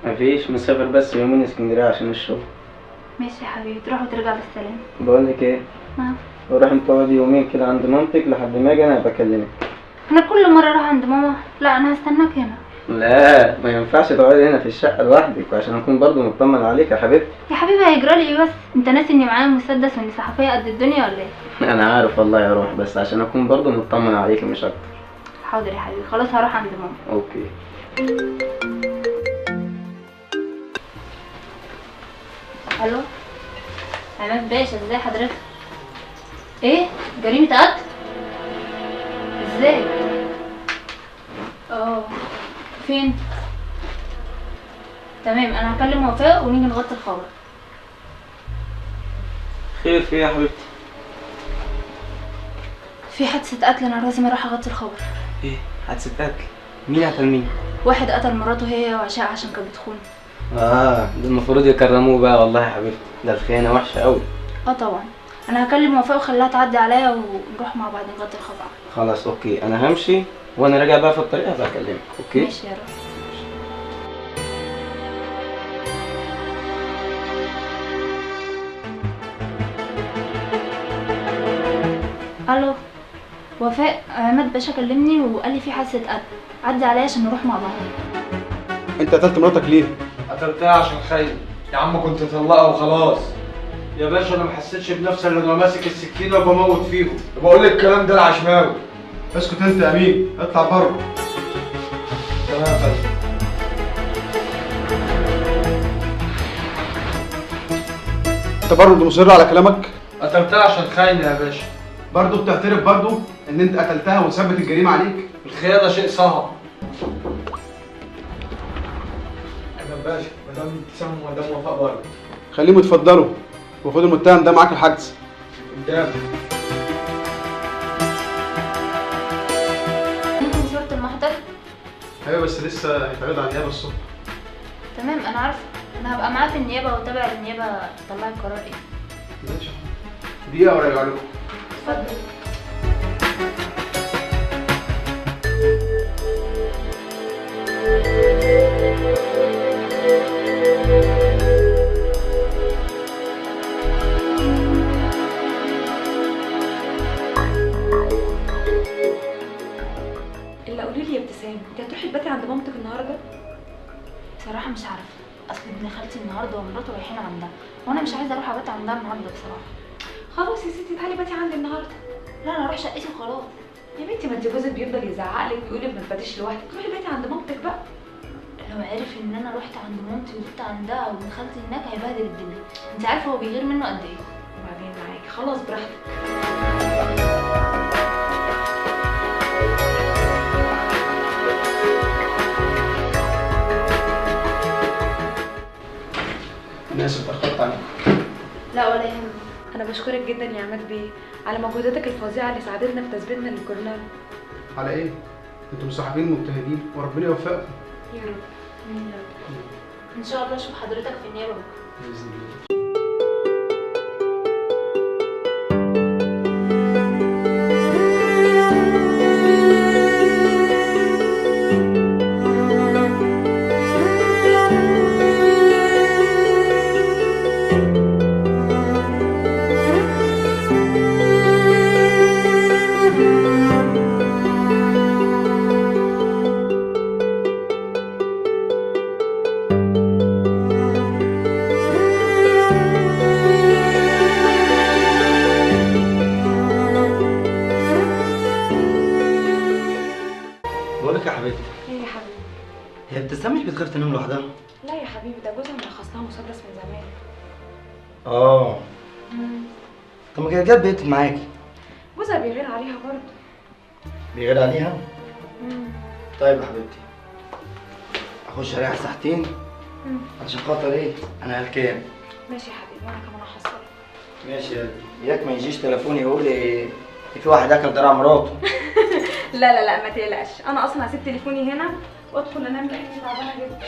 مفيش، مسافر بس يومين اسكندرية عشان الشغل. ماشي يا حبيبي، تروح وترجع بالسلامة. بقولك ايه؟ نعم. وروح انت اقعدي يومين كده عند مامتك لحد ما اجي انا بكلمك. انا كل مرة اروح عند ماما؟ لا انا هستناك هنا. لا ما ينفعش تقعدي هنا في الشقة لوحدك، وعشان اكون برضه مطمن عليك يا حبيبتي. يا حبيبي هيجرالي ايه بس؟ انت ناسي اني معايا مسدس واني صحفية قد الدنيا ولا ايه؟ انا عارف والله يا روح، بس عشان اكون برضه مطمن عليك مش اكتر. حاضر يا حبيبي، خلاص هروح عند ماما. okay. الو عماد باشا، ازاي حضرتك؟ ايه جريمة قتل؟ ازاي؟ اه فين؟ تمام انا هكلم وفاء ونيجي نغطي الخبر. خير في ايه يا حبيبتي؟ في حادثة قتل، انا لازم اروح اغطي الخبر. ايه حادثة قتل؟ مين قتل مين؟ واحد قتل مراته هي وعشاء عشان كانت بتخونه. اه ده المفروض يكرموه بقى والله يا حبيبتي، ده الخيانة وحشة قوي. اه طبعا، انا هكلم وفاء وخليها تعدي عليا ونروح مع بعض نغطي الخبر. خلاص okay، انا همشي وانا راجع بقى في الطريق هبقى اكلمك. okay ماشي يا روح. الو وفاء، عماد باشا كلمني وقال لي في حادثه قتل، عدي عليا عشان نروح مع بعض. انت قتلت مراتك ليه؟ قتلتها عشان خاينه يا عم، كنت طلقها وخلاص. يا باشا انا ما حسيتش بنفسي الا وانا ماسك السكينة وبموت فيهم. بقول لك الكلام ده العشماوي. اسكت انت يا امين، اطلع بره. تمام يا فندم. انت برضه مصر على كلامك؟ قتلتها عشان خاينه يا باشا. برضه بتعترف برضه ان انت قتلتها وثبت الجريمة عليك؟ الخيانة شيء صعب. انا باشا مدام ابتسام ومدام وفاء بره. خليهم يتفضلوا وخد المتهم ده معاك الحجز. قدام. ممكن صورة المحضر؟ ايوه بس لسه هيتعرض على النيابة الصبح. تمام انا عارفه، انا هبقى معاه في النيابة واتابع النيابة تطلع القرار ايه. ماشي دقيقة وراجع لكم. اتفضل. الا قولي لي يا ابتسام، انت هتروحي تباتي عند مامتك النهارده؟ بصراحة مش عارفه، اصل ابن خالتي النهارده ومراته رايحين عندها، وانا مش عايزه اروح ابات عندها النهارده بصراحة. خلاص يا ستي تعالي باتي عندي النهارده. لا انا اروح شقتي وخلاص. يا بنتي ما انت جوزك بيفضل يزعق لك ويقول لك ما تباتيش لوحدك، روحي باتي عند مامتك بقى. لو عرف ان انا رحت عند مامتي وبت عندها وابن خالتي هناك هيبهدل الدنيا، انت عارفه هو بيغير منه قد ايه. وبعدين معاكي، خلاص براحتك. انا اسف اتاخرت عليك. لا ولا يهمك. انا بشكرك جدا يا عماد بيه على مجهوداتك الفظيعة اللي ساعدتنا في تثبيتنا للجورنال. على ايه؟ انتم صحفيين مجتهدين وربنا يوفقكم. يا رب. امين يا رب. ان شاء الله اشوف حضرتك في النيابة بكره باذن الله. بقولك يا حبيبتي. ايه يا حبيبي؟ هي ابتسام مش بتخاف تنام لوحدها؟ لا يا حبيبي، ده جوزها مرخص لها مسدس من زمان. اه. طب ما كانت جت بيتت معاكي. جوزها بيغير عليها برضه. بيغير عليها؟ طيب يا حبيبتي، اخش اريح ساعتين علشان خاطر ايه؟ انا هلكان. ماشي يا حبيبي، وانا كمان هحصلك. ماشي يا قلبي، اياك ما يجيش تليفون يقول لي في واحد اكل دراع مراته. لا لا لا ما تقلقش، انا اصلا هسيب تليفوني هنا وادخل انام لاني تعبانة جدا.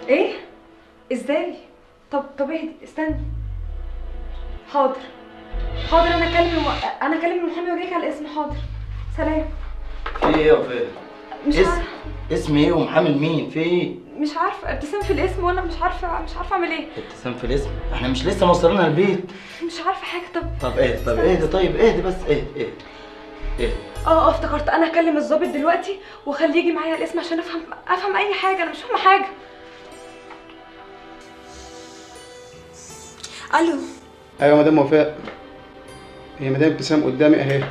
ايه؟ ازاي؟ طب اهدي، استني. حاضر حاضر، انا اكلم المحامي واجيلك على الاسم. حاضر، سلام. في ايه يا وفاء؟ مش عارفه اسم ايه ومحامي مين؟ في ايه؟ مش عارفه. ابتسام في الاسم وانا مش عارفه اعمل ايه. ابتسام في الاسم؟ احنا مش لسه موصلينها البيت؟ مش عارفه حاجة. طب اهدي، طب اهدي، طيب اهدي بس، اهدي اهدي اهدي. اه افتكرت، انا هكلم الظابط دلوقتي واخليه يجي معايا الاسم عشان افهم اي حاجة، انا مش فاهمه حاجة. الو. ايوه مدام وفاء، هي مدام ابتسام قدامي اهي.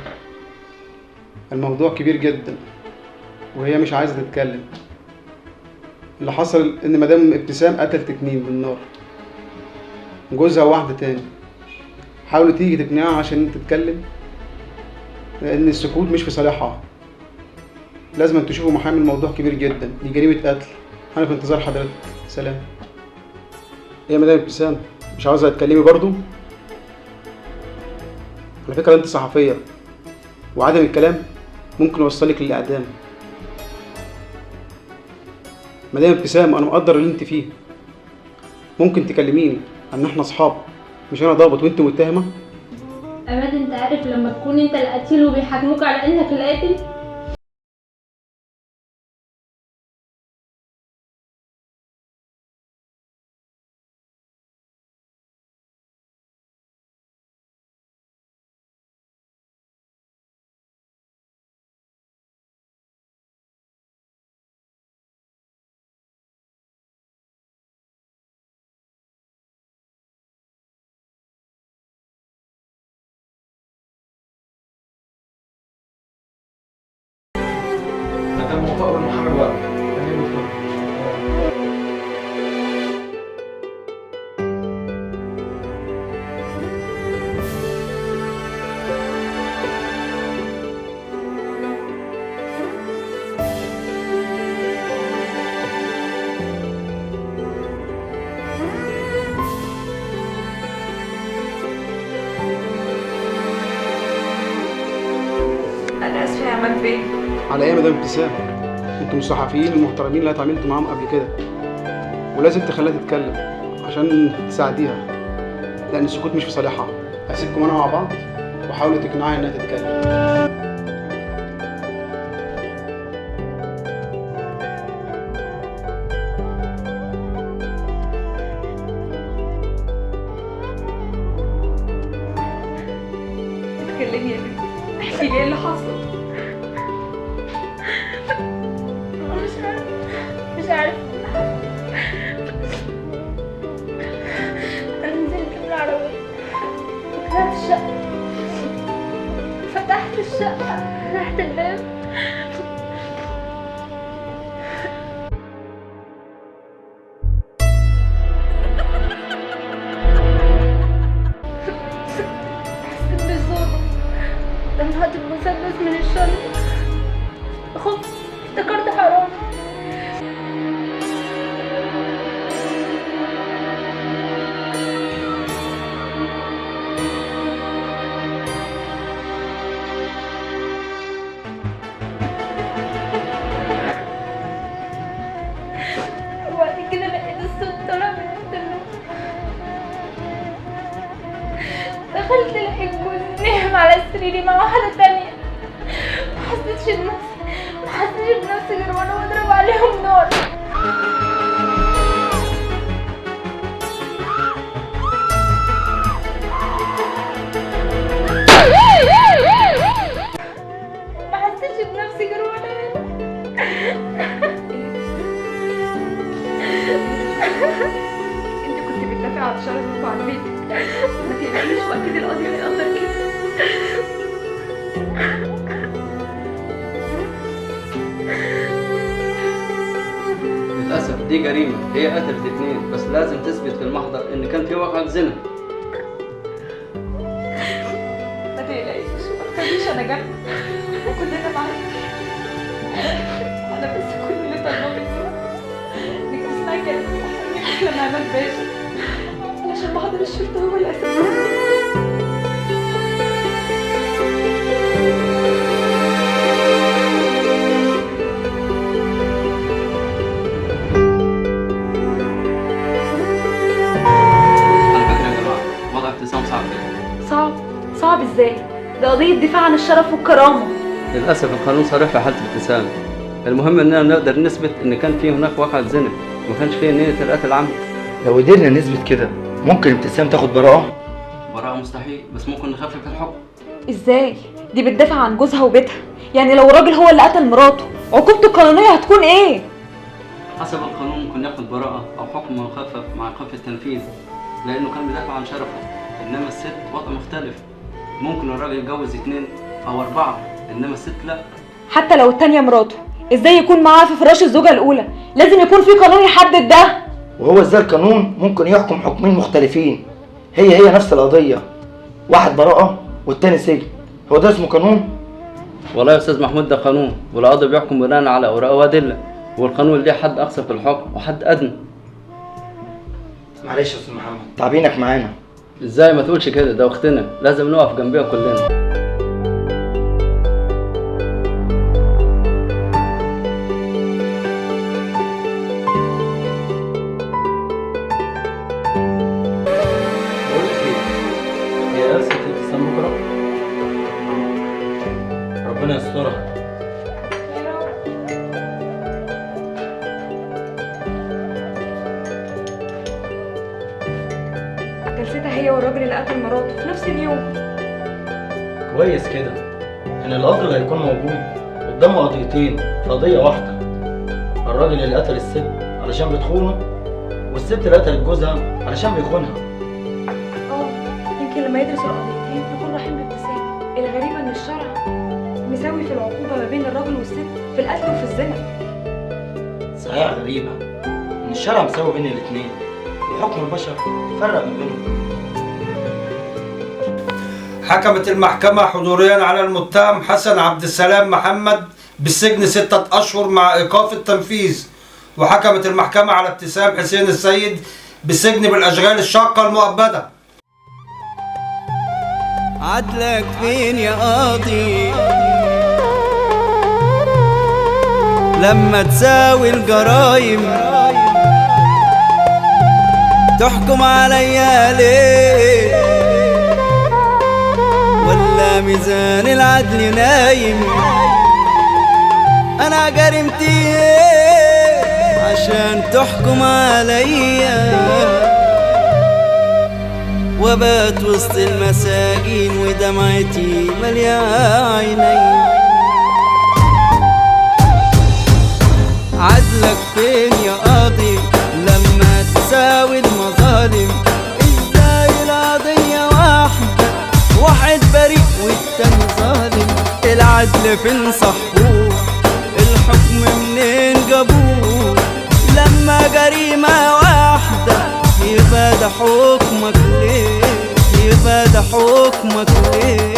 الموضوع كبير جدا وهي مش عايزه تتكلم. اللي حصل ان مدام ابتسام قتلت 2 بالنار، جوزها وواحدة تاني. حاولوا تيجي تقنعها عشان تتكلم، لان السكوت مش في صالحها. لازم تشوفوا محامي، الموضوع كبير جدا، دي جريمة قتل. انا في انتظار حضرتك، سلام. ايه يا مدام ابتسام، مش عاوزه تتكلمي برضو؟ على فكرة انت صحفية، وعدم الكلام ممكن يوصلك للاعدام. مدام ابتسام انا مقدر اللي انت فيه، ممكن تكلميني ان احنا اصحاب، مش انا ضابط وانت متهمه. عماد انت عارف لما تكون انت القتيل وبيحاكموك على انك القاتل؟ مدام وفاء والمحامي واقف. تمام اتفضل. انا اسفه يا عماد بيه. على ايه يا مدام ابتسام؟ انتم الصحفيين المحترمين اللي اتعاملت معاهم قبل كده، ولازم تخليها تتكلم عشان تساعديها، لان السكوت مش في صالحها. هسيبكم انا مع بعض وحاولوا تقنعها انها تتكلم. اتكلمي يا بنتي، احكي لي ايه اللي حصل. مش عارفة. أنا نزلت من العربية وطلعت الشقة، فتحت الشقة، فتحت الباب. دخلت لقيت جوزي نايم على سريري مع واحدة تانية. ما حسيتش بنفسي غير وانا بضرب عليهم نار. ما حسيتش بنفسي غير وانا هنا. انت كنت بتدافعي عن شرفك وعن بيتك، ما تقلقيش واكيد القاضي هيقدر كده. للأسف دي جريمة، هي قتلت 2، بس لازم تثبت في المحضر إن كان في واقعة زنا. ما تقلقيش، ما تخافيش، أنا جنبك وكلنا معاكي. أنا بس كل اللي طالباه منك إنك تسمعي كلام المحامي لما عماد باشا، علشان محضر الشرطة هو الأساس. صعب ازاي؟ ده قضية دفاع عن الشرف والكرامة. للأسف القانون صريح في حالة ابتسام. المهم إننا نقدر نثبت إن كان في هناك واقعة زنا، ما كانش فيه نية القتل عمد. لو قدرنا نثبت كده ممكن ابتسام تاخد براءة؟ براءة مستحيل، بس ممكن نخفف الحكم. ازاي؟ دي بتدافع عن جوزها وبيتها، يعني لو الراجل هو اللي قتل مراته عقوبته القانونية هتكون ايه؟ حسب القانون ممكن ياخد براءة أو حكم مخفف مع إيقاف التنفيذ، لأنه كان بيدافع عن شرفه. إنما الست وضع مختلف، ممكن الراجل يتجوز 2 أو 4، إنما الست لأ. حتى لو التانية مراته، إزاي يكون معاها في فراش الزوجة الأولى؟ لازم يكون في قانون يحدد ده. وهو إزاي القانون ممكن يحكم حكمين مختلفين؟ هي نفس القضية، واحد براءة والتاني سجن، هو ده اسمه قانون؟ والله يا أستاذ محمود ده قانون، والقاضي بيحكم بناء على أوراق وأدلة، والقانون ليه حد أقصى في الحكم وحد أدنى. معلش يا أستاذ محمد، تعبينك معانا. ازاي ما تقولش كده، ده اختنا لازم نقف جنبيها كلنا. بقول لك ايه، هي قرصة ابتسام بكره؟ ربنا يسترها. جلستها هي والراجل اللي قتل مراته في نفس اليوم. كويس كده ان القاضي اللي هيكون موجود قدامه قضيتين في قضية واحدة، الراجل اللي قتل الست علشان بتخونه، والست اللي قتلت جوزها علشان بيخونها. يمكن لما يدرس القضيتين يكون رحيم بابتسام. الغريبة ان الشرع مساوي في العقوبة ما بين الراجل والست في القتل وفي الزنا. صحيح غريبة ان الشرع مساوي بين الاثنين، وحكم البشر يفرق ما بينهم. حكمت المحكمة حضوريا على المتهم حسن عبد السلام محمد بالسجن 6 أشهر مع إيقاف التنفيذ، وحكمت المحكمة على ابتسام حسين السيد بالسجن بالأشغال الشاقة المؤبدة. عدلك فين يا قاضي لما تساوي الجرايم؟ تحكم عليا ليه ولا ميزان العدل نايم؟ انا جريمتي ايه عشان تحكم عليا؟ وبات وسط المساجين ودمعتي مليانة عيني. عدلك فين يا قاضي لما تساوي المظالم؟ ازاي القضية واحدة، واحد بريء والتاني ظالم؟ العدل فين صحوة؟ الحكم منين جابوه؟ لما جريمة واحدة يبقى ده حكمك ليه؟ يبقى ده حكمك ليه؟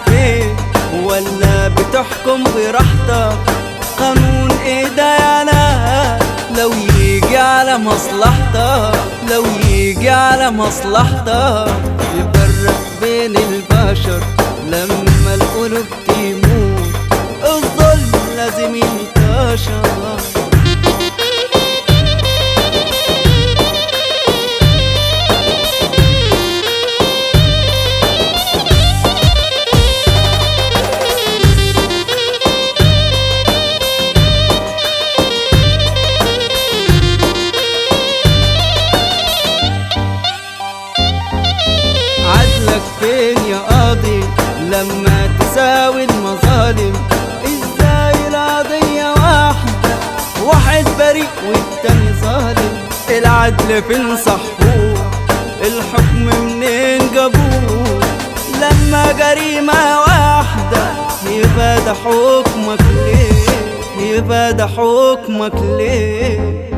فين ولا بتحكم براحتك؟ قانون ايه ده يا ناس؟ لو يجي على مصلحتك، لو يجي على مصلحتك يفرق بين البشر. لما القلوب تموت الظلم لازم ينتشر. عدلك فين يا قاضي لما تساوي المظالم؟ ازاي القضية واحدة، واحد بريء والتاني ظالم؟ العدل فين صحوه؟ الحكم منين جابوه؟ لما جريمة واحدة يبقى ده حكمك ليه؟ يبقى ده حكمك ليه؟